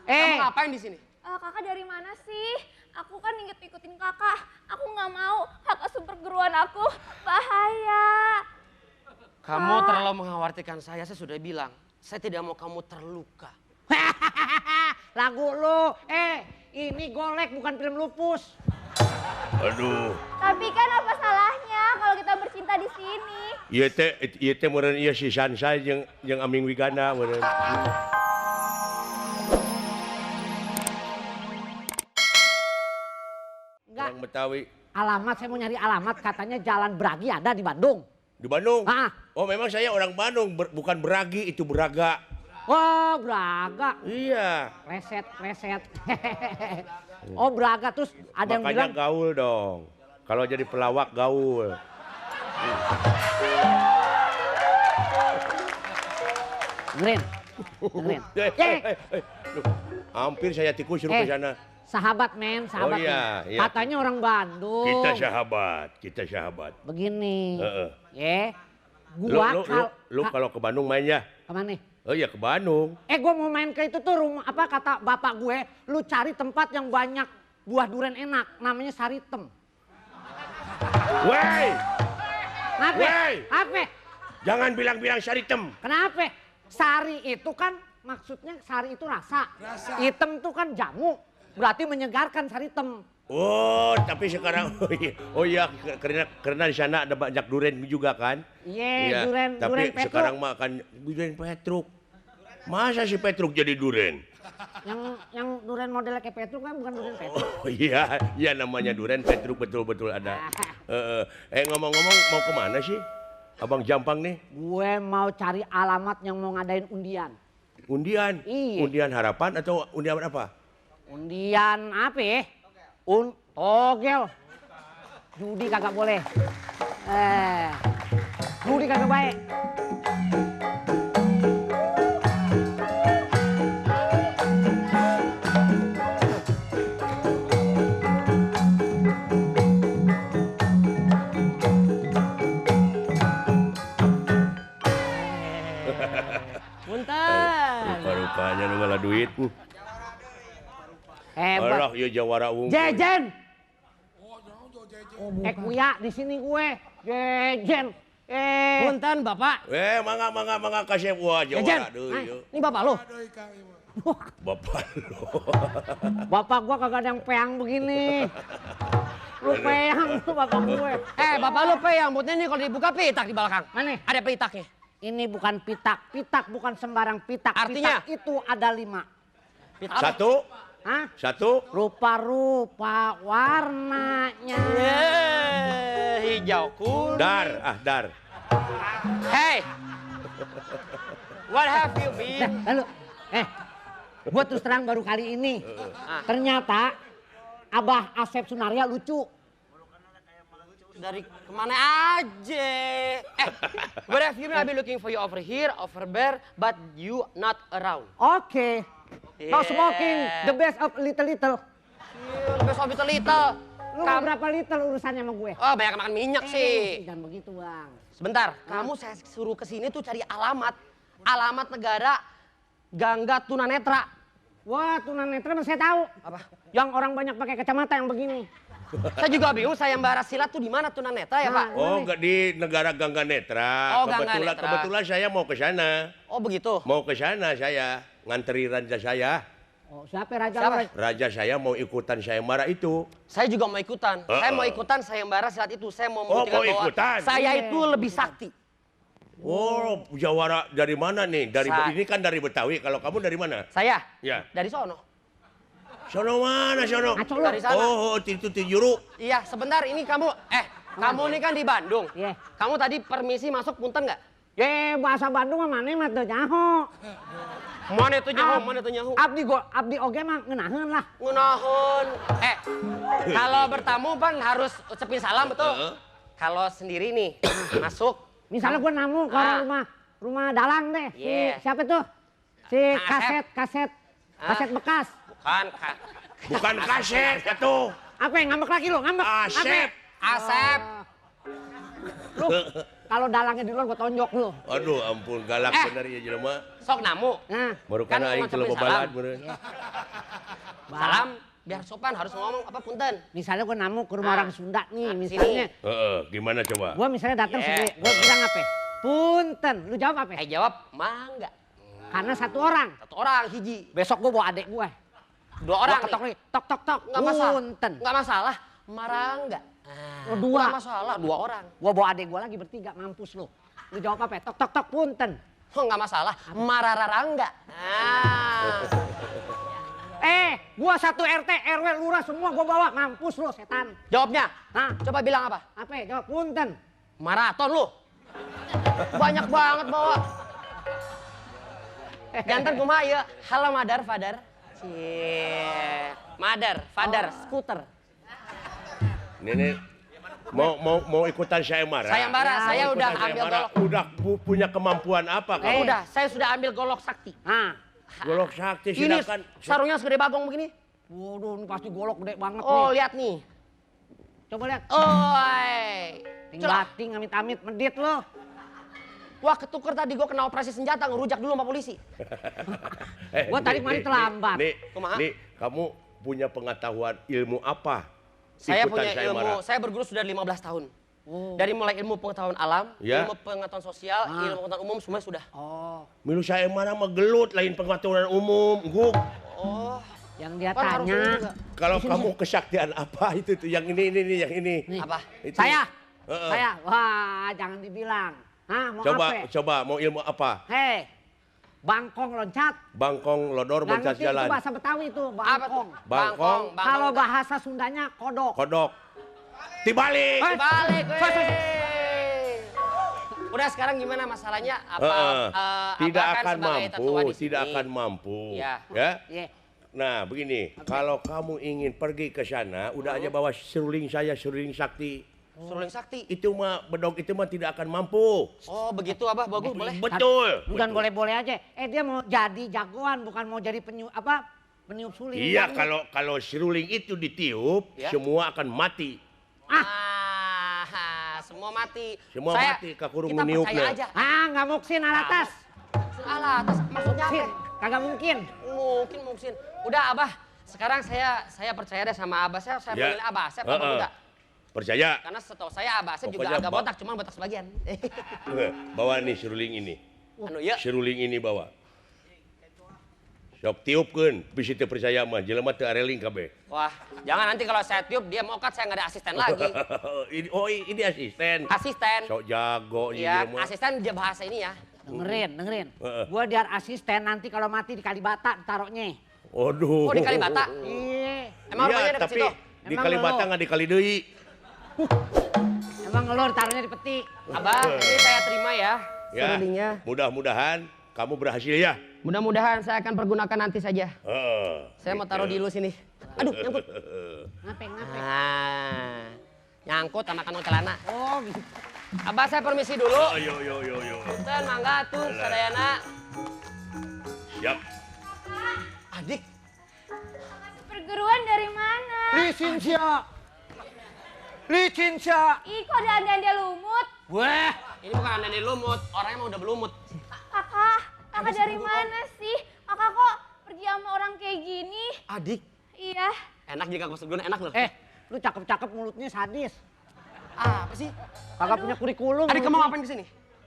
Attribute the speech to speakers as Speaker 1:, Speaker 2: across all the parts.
Speaker 1: Kamu ngapain di sini?
Speaker 2: Kakak dari mana sih? Aku kan ngikutin kakak. Aku nggak mau kakak super geruan aku. Bahaya.
Speaker 1: Kamu terlalu mengkhawatirkan saya sudah bilang. Saya tidak mau kamu terluka.
Speaker 3: Lagu lu, ini golek bukan film lupus.
Speaker 4: Aduh.
Speaker 2: Tapi kan apa salahnya kalau kita bercinta di sini?
Speaker 4: Ieu teh meureun ieu si Sansa jeung Aming Wigana meureun.
Speaker 3: Enggak.
Speaker 4: Orang Betawi.
Speaker 3: Alamat, saya mau nyari alamat, katanya Jalan Bragi ada di Bandung.
Speaker 4: Di Bandung?
Speaker 3: Ah.
Speaker 4: Oh memang saya orang Bandung, bukan Beragi, itu Braga.
Speaker 3: Wah, Braga.
Speaker 4: Iya.
Speaker 3: Reset. Oh, Braga, terus ada yang
Speaker 4: Makanya
Speaker 3: bilang.
Speaker 4: gaul dong. Kalau jadi pelawak gaul.
Speaker 3: Dengerin.
Speaker 4: Loh, hampir saya tikus suruh ke sana.
Speaker 3: Sahabat men, sahabat.
Speaker 4: Oh, iya,
Speaker 3: men.
Speaker 4: iya.
Speaker 3: Katanya orang Bandung.
Speaker 4: Kita sahabat.
Speaker 3: Begini.
Speaker 4: Heeh.
Speaker 3: Gua
Speaker 4: Lu kalau ke Bandung main ya?
Speaker 3: Kemana?
Speaker 4: Oh iya ke Bandung.
Speaker 3: Gua mau main ke itu tuh rumah, apa kata bapak gue, lu cari tempat yang banyak buah durian enak, namanya Saritem.
Speaker 4: Wey!
Speaker 3: Apa?
Speaker 4: Wey!
Speaker 3: Apa?
Speaker 4: Jangan bilang-bilang Saritem.
Speaker 3: Kenapa? Sari itu kan maksudnya sari itu rasa. Item tuh kan jamu. Berarti menyegarkan Saritem.
Speaker 4: Oh, tapi sekarang oh iya karena di sana ada banyak durian juga kan?
Speaker 3: Iya, durian
Speaker 4: tapi
Speaker 3: Petruk.
Speaker 4: sekarang makan durian Petruk. Masa si Petruk jadi durian?
Speaker 3: Yang durian modelnya kayak Petruk kan bukan durian Petruk.
Speaker 4: Oh iya namanya durian Petruk betul ada. Ngomong-ngomong mau kemana sih? Abang Jampang nih?
Speaker 3: Gue mau cari alamat yang mau ngadain undian.
Speaker 4: Undian?
Speaker 3: Iya.
Speaker 4: Undian harapan atau undian apa?
Speaker 3: Undian apa ya? Togel. Judi kagak boleh. Judi kagak baik.
Speaker 1: Punten.
Speaker 4: Rupa-rupanya nu ngalah duit.
Speaker 3: Hebat.
Speaker 4: Allah ya jawara unggul.
Speaker 3: Jejen. Kuya di sini gue. Jejen.
Speaker 1: Punten Bapak.
Speaker 4: Mangga kasih wah jawara deui.
Speaker 3: Ini bapak lo.
Speaker 4: Bapak lo.
Speaker 3: Bapak gua kagak ada yang peang begini. Lu peang tuh bapak gue.
Speaker 1: Bapak lu yang butnya nih kalau dibuka pitak di belakang.
Speaker 3: Mana?
Speaker 1: Ada pitaknya.
Speaker 3: Ini bukan pitak. Pitak bukan sembarang pitak.
Speaker 1: Artinya?
Speaker 3: Pitak itu ada 5.
Speaker 4: Satu.
Speaker 3: Hah?
Speaker 4: Satu.
Speaker 3: Rupa-rupa warnanya.
Speaker 1: Hijau kuning.
Speaker 4: Dar.
Speaker 1: Hey. What have you been?
Speaker 3: Lalu, gua terus terang baru kali ini. Ternyata Abah Asep Sunaria lucu.
Speaker 1: Dari kemana aja? What have you been? I've been looking for you over here, over there, but you not around.
Speaker 3: Oke. No smoking, the best of little.
Speaker 1: Best of little.
Speaker 3: Lu mau berapa liter urusannya sama gue?
Speaker 1: Oh, banyak makan minyak sih.
Speaker 3: Jangan begitu, Bang.
Speaker 1: Sebentar, kamu saya suruh ke sini tuh cari alamat. Alamat negara Gangga Tunanetra.
Speaker 3: Wah, tunanetra mah saya tahu.
Speaker 1: Apa?
Speaker 3: Yang orang banyak pakai kacamata yang begini.
Speaker 1: Saya juga bingung sayembara silat tuh di mana Tunanetra ya, Pak?
Speaker 4: Oh, enggak di negara Gangga Netra.
Speaker 1: Oh, Gangga Netra.
Speaker 4: Kebetulan saya mau ke sana.
Speaker 1: Oh, begitu.
Speaker 4: Mau ke sana saya, nganteri raja saya.
Speaker 3: Oh, siapa raja?
Speaker 1: Siapa?
Speaker 4: Raja saya mau ikutan sayembara itu.
Speaker 1: Saya juga mau ikutan. Saya mau ikutan sayembara silat itu. Saya mau
Speaker 4: Oh,
Speaker 1: membuktikan
Speaker 4: mau
Speaker 1: bahwa
Speaker 4: ikutan?
Speaker 1: saya itu lebih sakti.
Speaker 4: Oh, jawara dari mana nih? Ini kan dari Betawi. Kalau kamu dari mana?
Speaker 1: Saya?
Speaker 4: Ya.
Speaker 1: Dari sono.
Speaker 4: Sono mana sono?
Speaker 3: Ngaco lu.
Speaker 1: Dari sana.
Speaker 4: Oh, itu Juru.
Speaker 1: Iya, sebentar ini kamu kamu ini kan di Bandung.
Speaker 3: Iya.
Speaker 1: Kamu tadi permisi masuk punten nggak?
Speaker 3: Bahasa Bandung mah mana mah teu nyaho.
Speaker 1: Mana itu nyahu? Mana itu nyahu?
Speaker 3: Abdi oge mah ngeunaheun lah.
Speaker 1: Ngunahun. Kalau bertamu kan harus ucapin salam betul. Kalau sendiri nih masuk.
Speaker 3: Misalnya gue namu ke orang rumah dalang deh.
Speaker 1: Iya.
Speaker 3: Siapa tuh? Si
Speaker 1: Kang
Speaker 3: kaset bekas.
Speaker 4: Bukan kaset atuh.
Speaker 3: Apa yang ngambek lagi lo? Ngambek.
Speaker 4: Asep.
Speaker 1: Asep.
Speaker 3: Lu kalau dalangnya di luar gue tonjok lu.
Speaker 4: Aduh ampun galak bener ya jelema.
Speaker 1: Sok namu.
Speaker 3: Nah,
Speaker 4: Baru
Speaker 1: Kan
Speaker 4: kana aing
Speaker 1: ngucapin
Speaker 4: teu
Speaker 1: salam.
Speaker 4: babalad bener.
Speaker 1: Salam, biar sopan harus ngomong apa punten.
Speaker 3: misalnya gue namu ke rumah
Speaker 1: Ah.
Speaker 3: orang Sunda nih,
Speaker 1: Ah,
Speaker 3: misalnya.
Speaker 4: Heeh, gimana coba?
Speaker 3: Gue misalnya datang
Speaker 1: Yeah.
Speaker 3: sendiri, gue bilang apa? Punten, lu jawab apa?
Speaker 1: Jawab, mangga.
Speaker 3: Karena satu orang.
Speaker 1: Satu orang, hiji.
Speaker 3: Besok gue bawa adik gue.
Speaker 1: Dua orang
Speaker 3: Ketok
Speaker 1: nih.
Speaker 3: nih, tok tok tok.
Speaker 1: Nggak masalah.
Speaker 3: Punten.
Speaker 1: Nggak masalah, marangga.
Speaker 3: Oh, dua.
Speaker 1: Nggak masalah, dua orang.
Speaker 3: Gue bawa adik gue lagi bertiga, mampus lu. Lu jawab apa? Tok tok tok punten.
Speaker 1: Oh, nggak masalah, marararangga.
Speaker 3: Gua satu RT, RW, lurah semua gua bawa, mampus lu setan.
Speaker 1: Jawabnya,
Speaker 3: Nah,
Speaker 1: coba bilang apa?
Speaker 3: apa? Jawab punten.
Speaker 1: Maraton lu. Banyak banget bawa. Jantan kumaha ya? Halo Madar, Fadar. Cie. Madar, Fadar, skuter.
Speaker 4: Nenek mau ikutan sayembara?
Speaker 1: Sayembara,
Speaker 3: Ya,
Speaker 1: saya
Speaker 4: Mau
Speaker 1: udah
Speaker 4: ikutan
Speaker 1: ambil
Speaker 4: sayembara,
Speaker 1: golok.
Speaker 4: udah punya kemampuan apa kamu?
Speaker 1: Udah, saya sudah ambil golok sakti.
Speaker 3: Nah,
Speaker 4: Golok sakti
Speaker 1: Ini
Speaker 4: silakan.
Speaker 1: sarungnya segede bagong begini.
Speaker 3: waduh ini pasti golok gede banget
Speaker 1: Oh,
Speaker 3: nih.
Speaker 1: lihat nih.
Speaker 3: Coba lihat.
Speaker 1: Oi.
Speaker 3: Ting
Speaker 1: Celah.
Speaker 3: bating, amit-amit, medit lu.
Speaker 1: Wah, ketuker tadi gua kena operasi senjata, ngerujak dulu sama polisi.
Speaker 3: Gua tadi kemarin terlambat.
Speaker 1: Kumaha?
Speaker 4: Nih, kamu punya pengetahuan ilmu apa?
Speaker 1: Saya
Speaker 4: Ikutan
Speaker 1: punya
Speaker 4: sayembara.
Speaker 1: ilmu, saya berguru sudah 15 tahun.
Speaker 3: Oh.
Speaker 1: Dari mulai ilmu pengetahuan alam,
Speaker 4: Ya.
Speaker 1: ilmu pengetahuan sosial,
Speaker 3: Ah.
Speaker 1: ilmu pengetahuan umum, semua sudah.
Speaker 3: Oh,
Speaker 4: Milu sayembara mah gelut lain pengetahuan umum. Guk.
Speaker 1: Oh,
Speaker 3: yang dia
Speaker 1: kan harus ini
Speaker 3: tanya.
Speaker 1: juga.
Speaker 4: Kalau kamu kesaktian apa itu tuh yang ini yang ini.
Speaker 3: Nih.
Speaker 1: Apa?
Speaker 4: Itu.
Speaker 3: Saya,
Speaker 4: Heeh.
Speaker 3: saya, wah jangan dibilang. Hah, mau apa?
Speaker 4: Coba mau ilmu apa?
Speaker 3: Hei, bangkong loncat.
Speaker 4: Bangkong lodor
Speaker 3: Nggak
Speaker 4: loncat
Speaker 3: ngerti itu
Speaker 4: jalan.
Speaker 3: bahasa Betawi itu,
Speaker 1: Apa tuh?
Speaker 3: bangkong.
Speaker 4: Bangkong.
Speaker 3: Kalau bahasa Sundanya kodok.
Speaker 4: Kodok. Tibalik.
Speaker 1: Balik,
Speaker 3: Sos, sos,
Speaker 1: Udah sekarang gimana masalahnya? Apa?
Speaker 4: Heeh. Tidak
Speaker 1: apa kan
Speaker 4: akan
Speaker 1: sebagai
Speaker 4: mampu,
Speaker 1: tetua di
Speaker 4: tidak
Speaker 1: sini?
Speaker 4: akan mampu.
Speaker 1: Iya.
Speaker 4: Ya.
Speaker 3: Iya.
Speaker 4: Nah, begini, kalau kamu ingin pergi ke sana, udah aja bawa seruling saya, seruling sakti.
Speaker 1: Suruling sakti.
Speaker 4: Itu mah bedog itu mah tidak akan mampu.
Speaker 1: Oh, begitu Abah, bagus, boleh.
Speaker 4: Betul.
Speaker 3: Bukan
Speaker 4: betul.
Speaker 3: boleh-boleh aja. Dia mau jadi jagoan, bukan mau jadi peniup suling.
Speaker 4: Iya,
Speaker 3: Jangan.
Speaker 4: kalau seruling itu ditiup,
Speaker 1: Ya.
Speaker 4: semua akan mati.
Speaker 1: Semua mati.
Speaker 4: Semua mati, kakurung
Speaker 1: kita
Speaker 4: meniupnya.
Speaker 1: percaya aja.
Speaker 3: Nggak mungkin alatas.
Speaker 1: Alah, atas maksudnya apa?
Speaker 3: Mungkin, kagak mungkin.
Speaker 1: Mungkin. Udah Abah, sekarang saya percaya deh sama Abah. Saya
Speaker 4: Ya.
Speaker 1: panggil Abah Asep, apa
Speaker 4: Heeh.
Speaker 1: enggak?
Speaker 4: Percaya?
Speaker 1: Karena setahu saya Abah Asep juga
Speaker 4: Pokoknya
Speaker 1: agak
Speaker 4: Ba-
Speaker 1: botak, cuma botak sebagian.
Speaker 4: Bawa nih seruling ini.
Speaker 1: Anu ya.
Speaker 4: Seruling ini bawa. Sok tiupkeun, bisi teu percaya mah, jelema teu areling kabeh.
Speaker 1: Wah, jangan nanti kalau saya tiup dia mokat saya nggak ada asisten lagi.
Speaker 4: ini asisten.
Speaker 1: Asisten.
Speaker 4: Sok jago nih
Speaker 1: Iya,
Speaker 4: jelema.
Speaker 1: asisten bahasa ini ya.
Speaker 3: Dengerin.
Speaker 4: Heeh.
Speaker 3: Gua biar asisten nanti kalau mati di Kalibata taruhnya.
Speaker 4: Aduh.
Speaker 1: Oh, di Kalibata?
Speaker 3: Iya.
Speaker 1: Emang rumahnya
Speaker 4: Iya,
Speaker 1: dekat
Speaker 4: tapi
Speaker 1: situ?
Speaker 4: di
Speaker 3: Emang
Speaker 4: Kalibata
Speaker 3: lo?
Speaker 4: nggak di Kalideui.
Speaker 3: Emang ngelur taruhnya di peti.
Speaker 1: Abah, ini saya terima ya.
Speaker 4: Ya,
Speaker 1: Serulingnya.
Speaker 4: mudah-mudahan kamu berhasil ya.
Speaker 1: Mudah-mudahan saya akan pergunakan nanti saja.
Speaker 4: Heeh.
Speaker 1: Saya mau taruh di lu sini. Aduh, nyangkut.
Speaker 3: Ngapain?
Speaker 1: Nyangkut sama kantong celana.
Speaker 3: Oh gitu.
Speaker 1: Abah saya permisi dulu.
Speaker 4: Ayo.
Speaker 1: Punten, mangga tuh, sadayana.
Speaker 4: Siap.
Speaker 1: Adik,
Speaker 2: Perguruan dari mana?
Speaker 3: Licinsia.
Speaker 2: Ih, kok dandan lumut?
Speaker 3: Wah,
Speaker 1: ini bukan nenek lumut, orangnya mah udah berlumut.
Speaker 2: Kakak dari mana sih? Kakak kok pergi sama orang kayak gini?
Speaker 1: Adik,
Speaker 2: Iya.
Speaker 1: enak jika aku sebelum enak loh.
Speaker 3: lu cakep-cakep mulutnya sadis.
Speaker 1: Apa sih?
Speaker 3: Kagak punya kurikulum.
Speaker 1: Adik kamu
Speaker 3: mulutnya.
Speaker 1: ngapain di sini?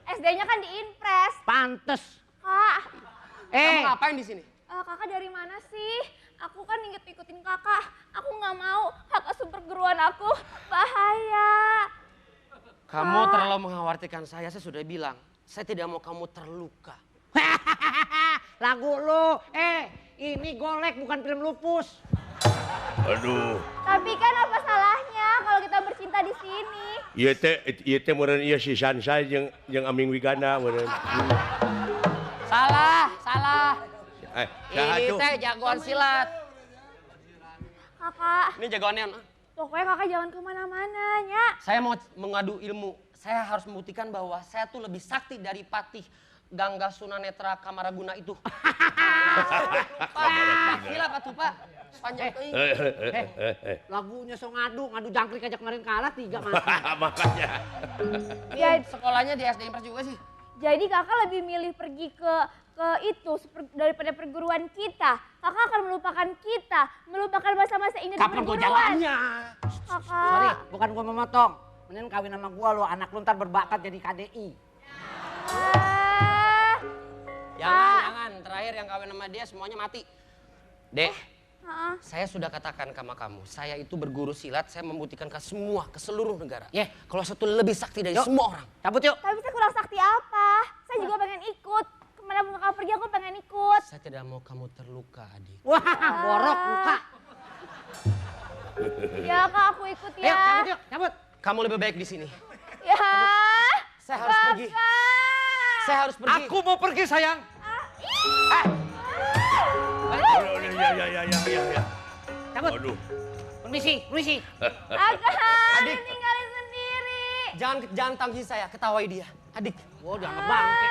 Speaker 2: SD-nya kan di Impres.
Speaker 3: Pantes.
Speaker 2: Kak,
Speaker 1: Kamu ngapain di sini?
Speaker 2: kakak dari mana sih? Aku kan ikutin kakak. Aku nggak mau. Kakak perguruan aku. Bahaya.
Speaker 1: Kamu terlalu mengkhawatirkan saya sudah bilang. Saya tidak mau kamu terluka.
Speaker 3: Lagu lu. Ini golek bukan film lupus.
Speaker 4: Aduh.
Speaker 2: Tapi kan apa salahnya kalau kita bercinta di sini?
Speaker 4: Ieu teh meureun ieu si Sansa jeung Aming Wigana meureun.
Speaker 1: Salah.
Speaker 4: Saha
Speaker 1: Ini
Speaker 4: tuh?
Speaker 1: teh jagoan silat.
Speaker 2: Kakak,
Speaker 1: Ini jagoannya.
Speaker 2: pokoknya kakak jangan kemana-mana, ya.
Speaker 1: Saya mau mengadu ilmu. Saya harus membuktikan bahwa saya tuh lebih sakti dari Patih Gangga Sunanetra Kamaraguna itu. Pak, gila Pak tuh Pak. Sepanjang teing.
Speaker 3: Lagunya so ngadu jangkrik aja kemarin kalah 3 mati.
Speaker 4: Makanya.
Speaker 1: Ini sekolahnya di SD Impres juga sih.
Speaker 2: Jadi kakak lebih milih pergi ke itu daripada perguruan kita. Kakak akan melupakan kita, melupakan masa-masa indah di
Speaker 3: Kapan gua
Speaker 2: perguruan.
Speaker 3: jalannya?
Speaker 2: Kakak.
Speaker 3: Sorry, bukan gua memotong. Mending kawin sama gua lo, anak lu ntar berbakat jadi KDI.
Speaker 2: Ah,
Speaker 1: Jangan. Terakhir yang kawin sama dia semuanya mati. Dek,
Speaker 2: ah.
Speaker 1: saya sudah katakan sama kamu, saya itu berguru silat, saya membuktikan ke seluruh negara.
Speaker 3: Yeah.
Speaker 1: Kalau satu lebih sakti dari
Speaker 3: Yuk.
Speaker 1: semua orang.
Speaker 3: Cabut yuk.
Speaker 2: Tapi saya kurang sakti apa? Saya juga pengen ikut. Kemana pun kakak pergi aku pengen ikut.
Speaker 1: Saya tidak mau kamu terluka, adik.
Speaker 3: Wah, borok muka.
Speaker 2: Ya kak aku ikut ya.
Speaker 3: Ayo, cabut yuk, cabut.
Speaker 1: Kamu lebih baik di sini.
Speaker 2: Ya.
Speaker 1: Saya harus pergi. Saya harus pergi.
Speaker 3: Aku mau pergi sayang.
Speaker 4: Ya.
Speaker 3: Cabut.
Speaker 4: Aduh.
Speaker 3: Permisi.
Speaker 2: Agak
Speaker 1: Adik.
Speaker 2: tinggalin sendiri.
Speaker 1: Jangan tangisi saya, ketawai dia. Adik.
Speaker 3: Wah, udah ngebangke.